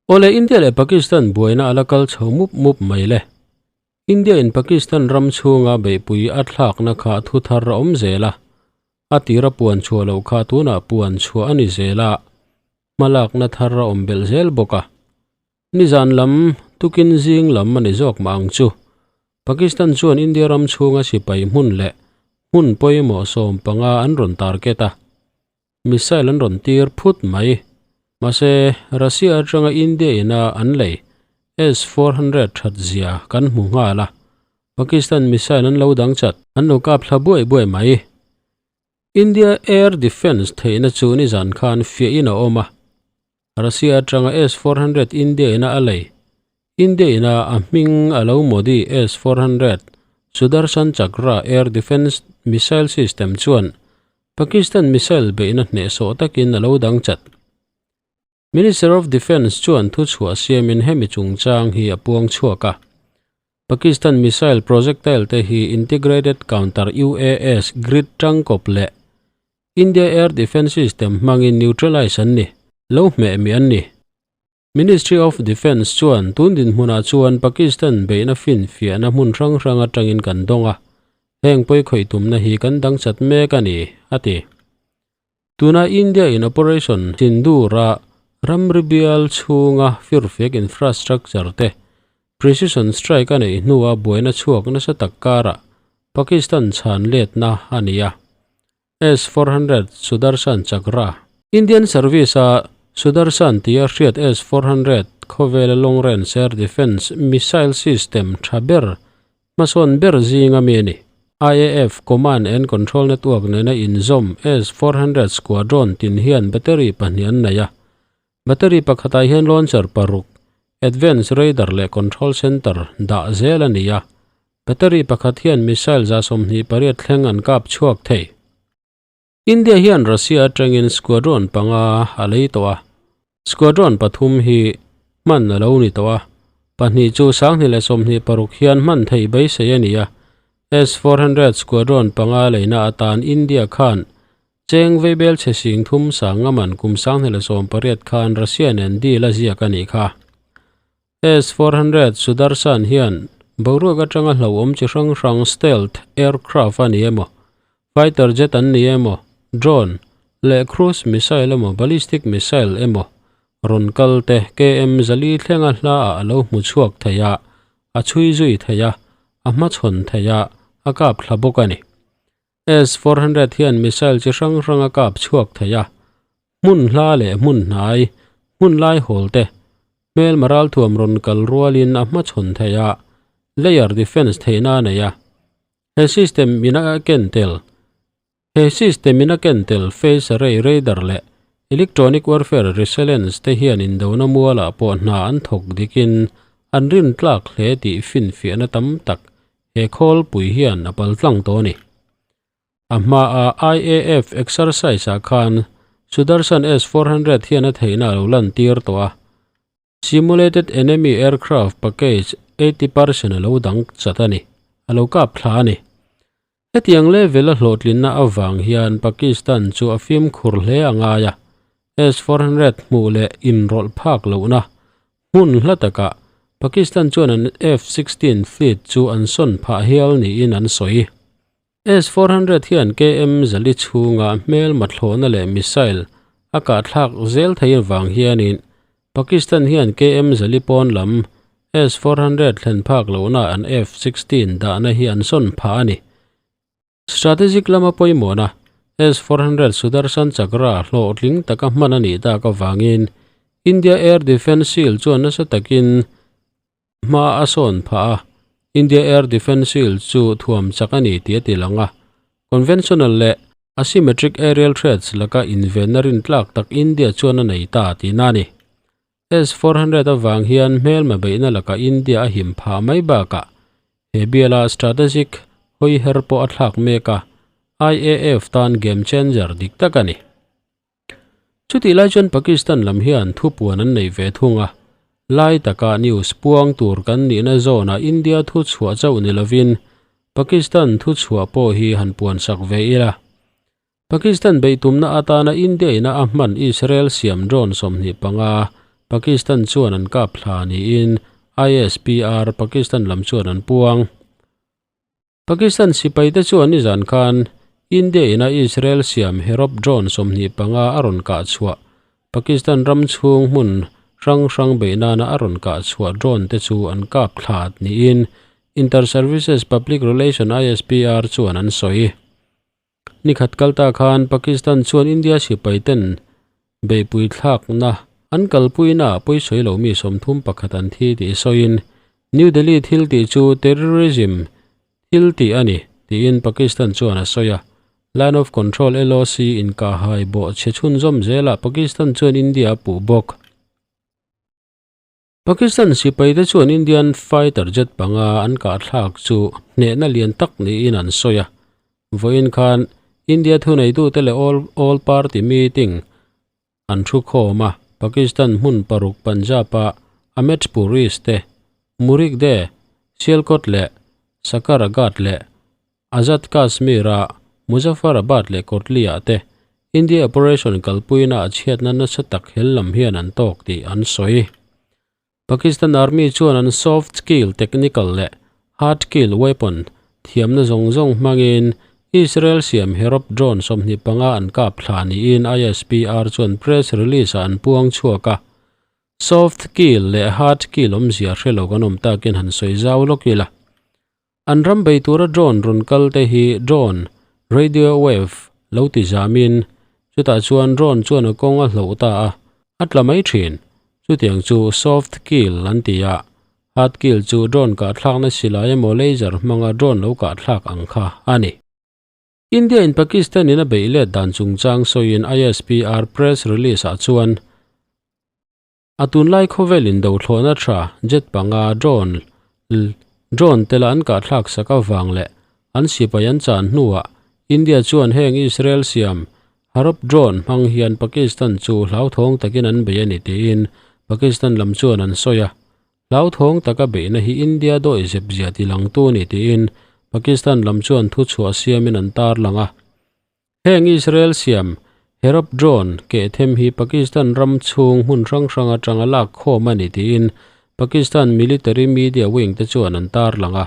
Awle India leh Pakistan buaina a la kal chho mup mup mai le. India in Pakistan ram chhunga beihpui a thlakna kha thu thar a awm zel a, a tira puan chhuah loh kha tunah puan chhuah a ni zel a, hmalakna thar a awm belh zel bawk a. Nizan lam, tukin zing lam a ni zawk mah ang chu. Pakistan chuan India ram chhunga sipai hmun leh hmun pawimawh 15 an rawn target a. Missile an rawn tir phut mai. Mahse, Russia atanga India ina an lei S-400 that zia kan hmu nghal a. Pakistan missile an lo dang chat. An lo kap thla buai buai mai. India air defence theihna chu nizan khan fiahin a awm a. Russia atanga S-400 India ina a lei. India ina a hming a lo Modi S-400 Sudarshan Chakra air defence missile system chuan Pakistan missile beihna hnehsawh takin a lo dang chat. Minister of Defence chuan thuchhuah siamin hemi chungchang hi a puang chhuak a. Pakistan missile projectile te hi Integrated Counter UAS grid tangkawp leh India Air Defence System hmangin neutralize an ni, lo hmeh mi an ni. Ministry of Defence chuan tun dinhmunah chuan Pakistan beihna finfiahna hmun hrang hrang atangin kan dawng a, heng pawikhawih tumna hi kan dang chat mek a ni, a ti. Tuna India in Operation Sindoor-a ramri bial chhunga firfiak infrastructure te precision strike a neih hnua buaina chhuak nasa tak karah Pakistan chhan letna a ni a. S-400 Sudarshan Chakra. Indian Service-a Sudarshan tia hriat S-400 khawvela long range air defence missile system tha ber hmasawn ber zinga mi a ni. IAF Command and Control Network nena inzawm S-400 squadron tin hian battery pahnih an nei a. Battery pakhatah hian launcher paruk, advance radar leh control center dah zel a ni a. Battery pakhat hian missile 28 thleng an kap chhuak thei. India hian Russia atangin squadron panga a lei tawh a. Squadron pathum hi hman a lo ni tawh a. Pahnih chu 2026 hian hman theih beisei a ni a. S-400 squadron panga leina atan India khan cheng veibel chhe sing thum sang a man kum 2018 khan Russia nen deal a ziak a nih kha. S-400 Sudarshan hian boruak atanga hlauhawm chi hrang hrang stealth aircraft a ni emaw, fighter jet an ni emaw, drone leh cruise missile emaw ballistic missile emaw rawn kal te KM zali thlenga hla ah a lo hmu chhuak thei a, a chhui zui thei a, a hmachhawn thei a, a kap thla bawk a ni. S-400 hian missile chi hrang hrang a kap chhuak thei a, hmun hla leh hmun hnai, hmun lai hawl te, hmelma ralthuam rawn kal rualin a hmachhawn thei a, layer defence theihna a nei a. He system in a ken tel He system in a ken tel phase array radar leh electronic warfare resilience te hian indona mualah pawh hna an thawk dikin an rin tlak hle tih finfiahna tam tak he khawlpui hian a pal tlang tawh a ni. A hmaa IAF exercise ah khan Sudarshan S-400 hian a theihna a lo lantir tawh a. Simulated Enemy Aircraft Package 80% a lo dang chat a ni, a lo kap thla a ni. Hetiang level a hlawhtlinna avang hian Pakistan chu a fimkhur hle a ngai a, S-400 hmuh leh inrawlh phak lohna hmun hla takah Pakistan chuan an F-16 fleet chu an sawn phah hial niin an sawi. S-400 hian KM zali chhunga hmelma thlawhna leh missile a kahthlak zel thei avang hianin Pakistan hian KM zali pawn lam S-400 thlen phak lohna an F-16 dahna hi an sawn phah a ni. Strategic lama pawimawhna S-400 Sudarshan Chakra hlawhtling taka hman a nih tak avangin India Air Defence Shield chuan nasa takin hma a sawn phah a, India Air Defence Shield chu thuam chak a ni tih a ti lang a. Conventional leh asymmetric aerial threats laka invenna rintlak tak India chuan a nei ta tihna a ni. S-400 avang hian hmelma beihna lakah India a him phah mai bakah he biala strategic hawi her pawh a thlak mek a, IAF tan game changer dik tak a ni. Chutih lai chuan Pakistan lam hian thupuan an nei ve thung a, lai taka news puang tur kan nihna zawnah India thu chhuah chauh ni lovin Pakistan thu chhuah pawh hi han puan sak ve ila. Pakistan beih tumna atana India ina a hman Israel siam drone 25 Pakistan chuan an kap thla niin ISPR Pakistan lam chuan an puang. Pakistan sipaite chuan nizan khan India ina Israel siam Harop drone 25 a rawn kah chhuah Pakistan ram chhung hmun hrang hrang beih nana a rawn kah chhuah drone te chu an kap thla niin Inter-Services Public Relation ISPR chuan an sawi. Nikhat kalta khan Pakistan chuan India sipaiten beihpui thlakna an kalpuina ah pawisawi lo mi 31 an thi tih sawiin New Delhi thil tih chu terrorism thil tih a ni tiin Pakistan chuan a sawi a. Line of Control LOC inkahhai bawh chhe chhunzawm zelah Pakistan chuan India a puh bawk. Pakistan sipaite chuan Indian fighter jet panga an kah thlak chu hnehna lian tak niin an sawi a. Vawiin khan India thuneitute leh all all party meeting an thu khawm a, Pakistan hmun paruk Punjab-a Ahmedpur East te, Murikde, Sialkot leh Sakaraghat leh Azad Kashmir-a Muzaffarabad leh Kotli-ah te India operation kalpuina a chhiatna nasa tak hel lam hian an tawk tih an sawi. Pakistan Army chuan an soft kill technical leh hard kill weapon thiamna zawng zawng hmangin Israel siam Harop drone 25 an kap thla niin ISPR chuan press release-ah an puang chhuak a. Soft kill leh hard kill awmzia hre lo kan awm takin han sawi zau lawk ila. An ram bei tura drone rawn kal te hi drone radio wave lo ti zamin chutah chuan drone chuan a kawng a hloh ta a, a tla mai thin. Chutiang chu soft kill an ti a, hard kill chu drone kahthlakna silai emaw laser hmanga drone lo kahthlak ang kha a ni. India in Pakistan in a beih let dan chungchang sawiin ISPR press release ah chuan A tunlai khawvel in do thlawhna tha jet panga drone drone te la an kahthlak sak avang leh an sipai an chan hnuah India chuan heng Israel siam Harop drone hmang hian Pakistan chu hlauthawng takin an bei a ni tiin Pakistan lam chuan an sawi a. Hlauthawng taka beihna hi India dawi zep zia ti langtu a ni tiin Pakistan lam chuan thuchhuah siamin an tarlang a. Heng Israel siam Harop drone keh them hi Pakistan ram chhung hmun hrang hrang atanga lak khawm a ni tiin Pakistan military media wing te chuan an tarlang a.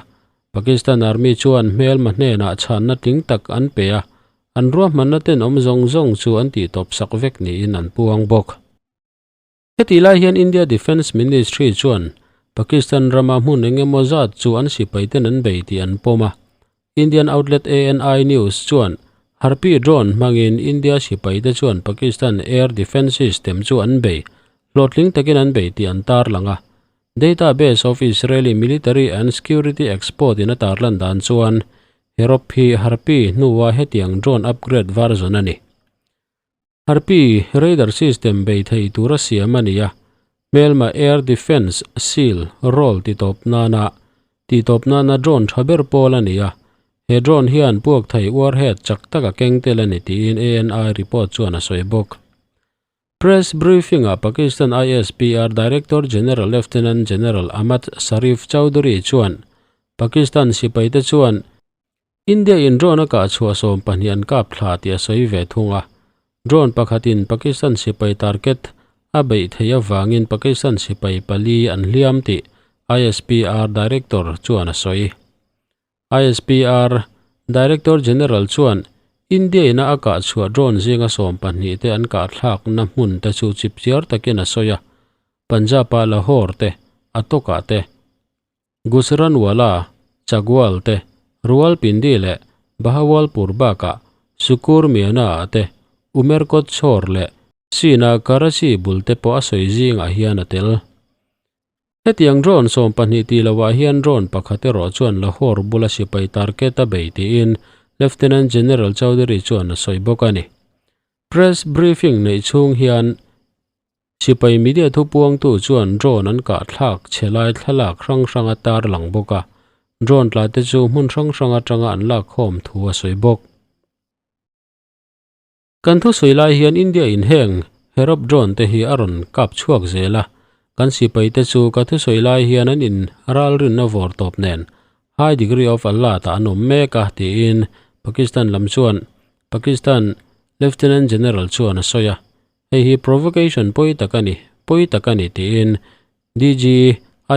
Pakistan army chuan hmelma hnenah chhanna tling tak an pe a, an ruahmanna ten awm zawng zawng chu an tihtawp sak vek niin an puang bawk. Hetih lai hian India Defence Ministry chuan Pakistan rama hmun eng emaw zat chu an sipaiten an bei tih an pawm a. Indian outlet ANI News chuan Harpy drone hmangin India sipaite chuan Pakistan air defence system chu an bei, hlawhtling takin an bei tih an tarlang a. Database of Israeli military and security expert in a tarlan dan chuan Harop hi Harpy hnua hetiang drone upgrade version a ni. Harpy radar system bei thei tura siam a ni a, hmelma air defence seal role titawp nana tihtawp nana drone tha ber pawl a ni a, he drone hian puak thei warhead chak tak a keng tel a ni tiin ANI report chuan a sawi bawk. Press briefing-ah Pakistan ISPR Director General Lieutenant General Ahmad Sharif Chaudhry chuan Pakistan sipaite chuan India in drone a kah chhuah 12 an kap thla tih a sawi ve thung a. Drone pakhatin Pakistan sipai target a beih theih avangin Pakistan sipai pali an hliam tih ISPR Director chuan a sawi. ISPR Director General chuan India ina a kah chhuah drone zinga 12 te an kah thlakna hmun te chu chipchiar takin a sawi a. Punjab-a Lahore te, Attock-ah te, Gujranwala, Chakwal te, Rawalpindi leh Bahawalpur bakah Sukkur Miana-ah te, Umerkot chhawr leh Sina Karachi bul te pawh a sawi zingah hian a tel. Hetiang drone 12 tih lohah hian drone pakhat erawh chuan Lahore bula sipai target a bei tiin Lieutenant General Chaudhry chuan a sawi bawk a ni. Press briefing neih chhung hian Sipai media thupuangtu chuan drone an kah thlak chhe lai thlalak hrang hrang a tarlang bawk a, drone tla te chu hmun hrang hrang atanga an lak khawm thu a sawi bawk. Kan thusawi lai hian India in heng Harop drone te hi a rawn kap chhuak zel a, kan sipai te chu ka thusawi lai hian an in ralrinna vawr tawp nen high degree of alert ah an awm mek a tiin Pakistan lam chuan Pakistan Lieutenant General chuan a sawi a. Hei hi provocation pawi tak a ni. pawi tak a ni tiin DG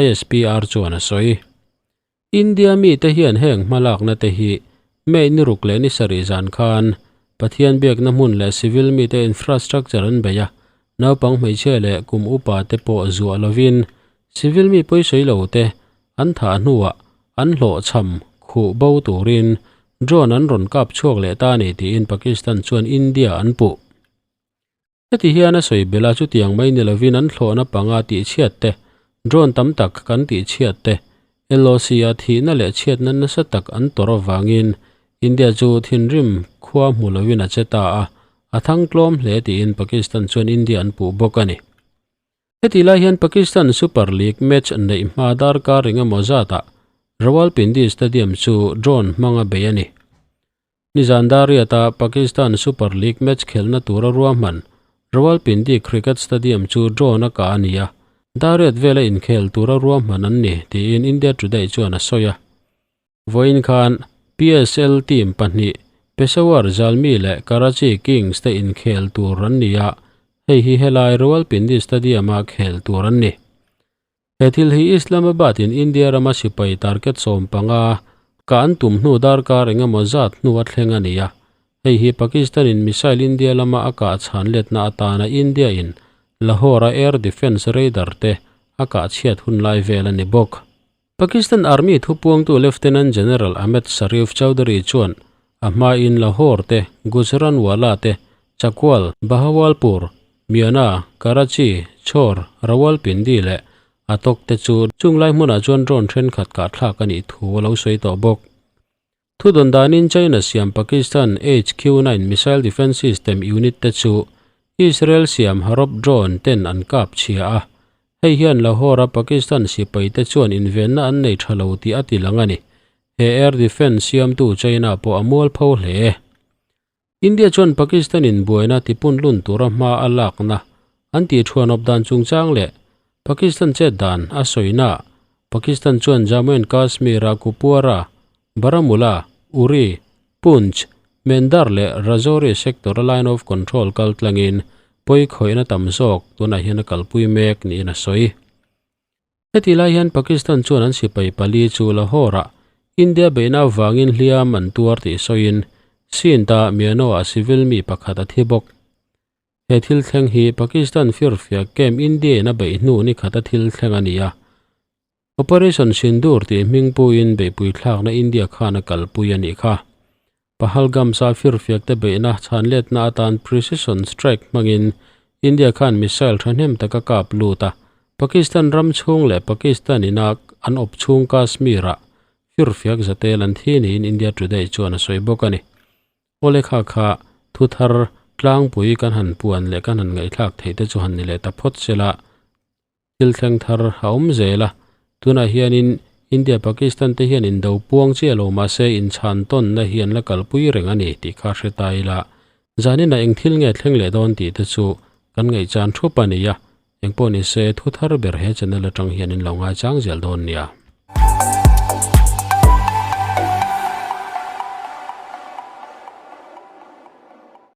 ISPR chuan a sawi. India mite hian heng hmalakna te hi May ni ruk leh ni sarih zan khan Pathian biakna hmun leh civil mite infrastructure an bei a, naupang hmeichhia leh kum upa te pawh zuah lovin civil mi pawisawi lo te an thah hnuah an hlawhchham khuh bo turin drone an rawn kap chhuak leh ta a ni tiin Pakistan chuan India an puh. Heti hian a sawi belh a, chutiang mai ni lovin an thlawhna panga tihchhiat te, drone tam tak kan tihchhiat te, LOC-a thihna leh chhiatna nasa tak an tawrh avangin India chu thinrim khua hmu lovin a che ta a, a thang tlawm hle tiin Pakistan chuan India an puh bawk a ni. Heti lai hian Pakistan Super League match neih hma darkar engemaw zatah Rawalpindi Stadium chu drone hmanga bei a ni. Nizan Dariat-a Pakistan Super League match khelhna tura ruahman Rawalpindi Cricket Stadium chu drone a kah a ni a, Dariat vela inkhel tura ruahman an ni, tiin India Today chuan a sawi a. Vawiin khan PSL team pahnih Peshawar Zalmi leh Karachi Kings te inkhel tur an ni a, hei hi helai Rawalpindi Stadium-a khel tur an ni. He thil hi Islamabad in India rama sipai target 15 ka an tum hnu darkar engemaw zat hnu a thleng a ni a, hei hi Pakistan in missile India lama a kah chhan letna atana India in Lahore a air defence radar te a kah chhiat hun lai vel a ni bawk. Pakistan Army thupuangtu Lieutenant General Ahmed Sharif Chaudhry chuan a hmain Lahore te, Gujranwala te, Chakwal, Bahawalpur, Miana, Karachi, Chhor, Rawalpindi leh Attock te chu chung lai hmunah chuan drone thenkhat kah thlak a nih thu a lo sawi tawh bawk. Thudawn danin China siam Pakistan HQ-9 missile defence system unit te chu Israel siam Harop drone ten an kap chhia a, hei hian Lahore-a Pakistan sipai te chuan invenna an nei tha lo tih a ti lang a ni. He air defence siamtu China pawh a mualpho hle. India chuan Pakistan in buaina tipun lun tura hma a lakna an tih thuanawp dan chungchang leh Pakistan chet dan a sawina Pakistan chuan Jammu and Kashmir-a Kupwara, Baramulla, Uri, Poonch, Mendhar leh Rajouri sector-a line of control kal tlangin pawi khawihna tam zawk tunah hian a kalpui mek niin a sawi. Heti lai hian Pakistan chuan an sipai pali chu Lahore-ah India beihna avangin hliam an tuar tih sawiin Sindh-a Miano-ah civil mi pakhat a thi bawk. He thil thleng hi Pakistan firfiak camp India-in a beih hnu ni khata thil thleng a ni a. Operation Sindoor tih hming puiin beihpui thlakna India khan a kalpui a nih kha. Pahalgam sa firfiak te beihna chhanletna atan precision strike hmangin India khan missile thahnem tak a kap lut a, Pakistan ram chhung leh Pakistan ina an awp chhung Kashmir-ah firfiak zatel an thi niin India Today chuan a sawi bawk a ni. Awle kha kha thu thar tlangpui kan han puan leh kan han ngaihthlak theih te chu han ni leh ta phawt sela. Thil thleng thar a awm zel a, tunah hianin India Pakistan te hian indo puang chiah lo mahse inchhan tawnna hi an la kalpui reng a ni tih kha hre ta ila, zaninah eng thil nge thleng leh dawn tih te chu kan ngaihchan thup a ni a, engpawh nise thu thar ber he channel atang hian in lo ngaichang zel dawn nia.